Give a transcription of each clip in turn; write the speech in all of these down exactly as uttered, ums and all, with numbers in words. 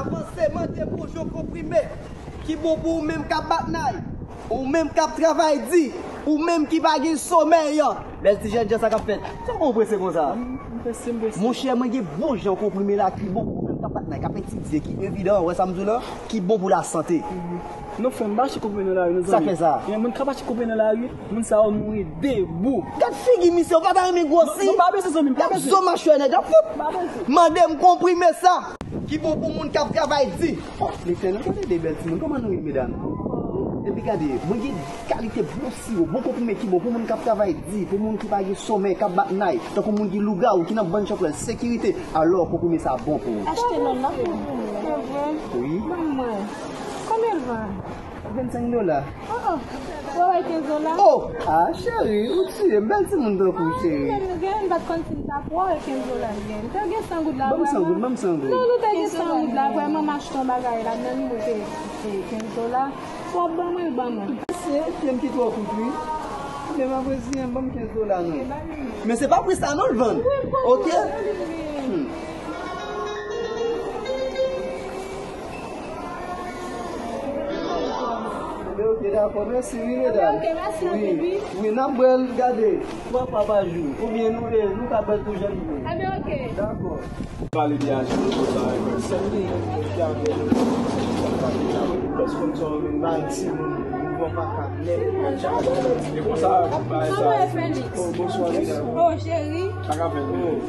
Panse mande pou yon konprime ki bon pou ou menm k ap bat nay, ou menm k ap travay di, ou menm ki pa gen somèy. Bèl ti jènjan, sa k ap fèt? Sa bon prese konsa? M prese, m prese. Monchè, mwen gen bon jan konprime la ki bon pou ou menm k ap bat nay, k ap etidye, ki evidan, ou wè sa m di w la, ki bon pou lasante. Non, frè m, m pa achte konprime nan lari, non, zanmi. Sa fè sa? Gen moun k ap achte konprime nan lari, moun sa yo mouri debou. Gad figi misye, ou pa ta renmen gwosi? Non, non, pa bezwen, zanmi, pa bezwen. Y ap zo machwè nèg la, fout. Pa bezwen. Mande m konprime sa ki bon pou moun k ap travay di. Oh, Letènèl, gade de bèl timoun, kòman nou ye, medam? Epi gade, mwen gen kalite bon siwo, bon konprime ki bon pou moun k ap travay di, pou moun ki pa gen somèy, k ap bat nay, tankou moun ki lougawou, ki nan bann chanpwèl, sekirite. Alò, konprime sa bon pou ou. Achte lòt la pou mwen. Se vre? Wi. Ban mwen. Konbyen l vann? Vennsenk dola. Oh, oh. Ou wè kenz dola? Oh! Ah, cheri, ou tiye m. Bèl timoun tankou w, cheri. Ah, men nou gen, m pa t konn si m t ap wè kenz dola l gen. Te gen san goud la, vrèman. Ban m san goud, ban m san goud. Non, nou te gen san goud la, vrèman, m achte yon bagay ladan li, mete, e, kenz dola. Si w ap ban mwen l, ban mwen. Se pye m ki twò kout, wi. Men m ap reziyen m, ban m kenz dola, non. Men se pa pri sa, non, l vann. Wi, m konprann. Oke? Hmm. Enben, oke, dakò. Mèsi, wi, medam. Enben, oke, mèsi anpil, wi. Wi, n ap bwè l, gade, twa fwa pa jou. Oubyen nou, nou ka bwè l tou jèn tou. Enben, oke. Dakò. Pale de ajan nou konsa avèk mwen. Sèl li ki avè nou. Pèsonn sa yo vin bay timoun, nou pran pa ka nèt. E konsa, bay sa. Kòman e, Félix? Oh, bonswa, medam. Oh, cheri. Sa k ap fèt, menm?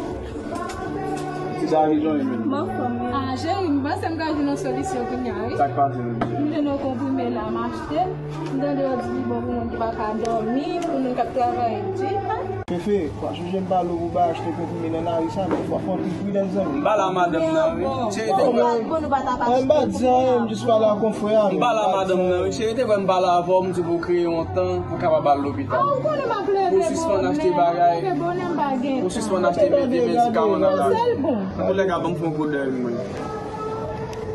Ti sa a ki jwenn menm. M anfòm, wi. Ah, cheri, m panse m ka jwenn yon solisyon kounye a, wi. Sa k pase menm? M jwenn yon konprime la, m achte. M tande yo di li bon pou moun ki pa ka dòmi, pou moun k ap travay di. Fefe, pa sonje m pale w pou w pa achte konprime nan lari sa, men fò w fè anpil pridans, zanmi. M pale a madanm nan, wi. Cheri, te vre. Mwen pa di anyen, m jis pale a konfrè a. M pale a madanm nan, wi. Cheri, te vre m pale avè w, m di w pou w kreye yon tan pou w kapab al lopital. Ah, ou konnen m ap leve bonè. Pou w sispann achte bagay. Leve bonè m pa gen tan. Pou w sispann achte medikaman nan lari. Sèl bon. Antoulèka, ban m fè yon kout dèyè mwen.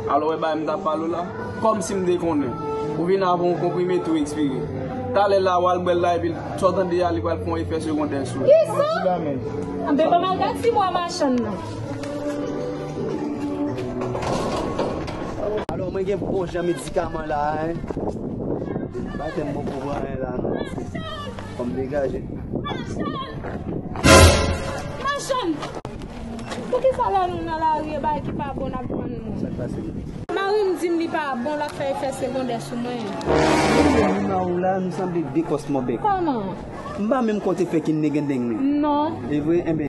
Alò, wè bagay m t ap pale w la. Kòmsi m te konnen. Ou vin avè yon konprime tou ekspire. Talè la, w al bwè l la, epi sa w tande a, li pral fè yon efè segondè sou ou. Kisa? Anben, ban m al gad si m wè machann nan. Alò, mwen gen bon jan medikaman la, en. Batèm mwen poko pran anyen la, non. Fò m degaje. Machann! Poukisa lè nou nan lari, e bagay ki pa bon n ap vann nou? Sa k pase? Mari m di m li pa bon, l ap fè efè segondè sou mwen. Mwen menm nan ou la, nou sanble de kòs mòbèk. Kòman? M pa menm konte fè kin negendeng li. Non. E vre? Enben,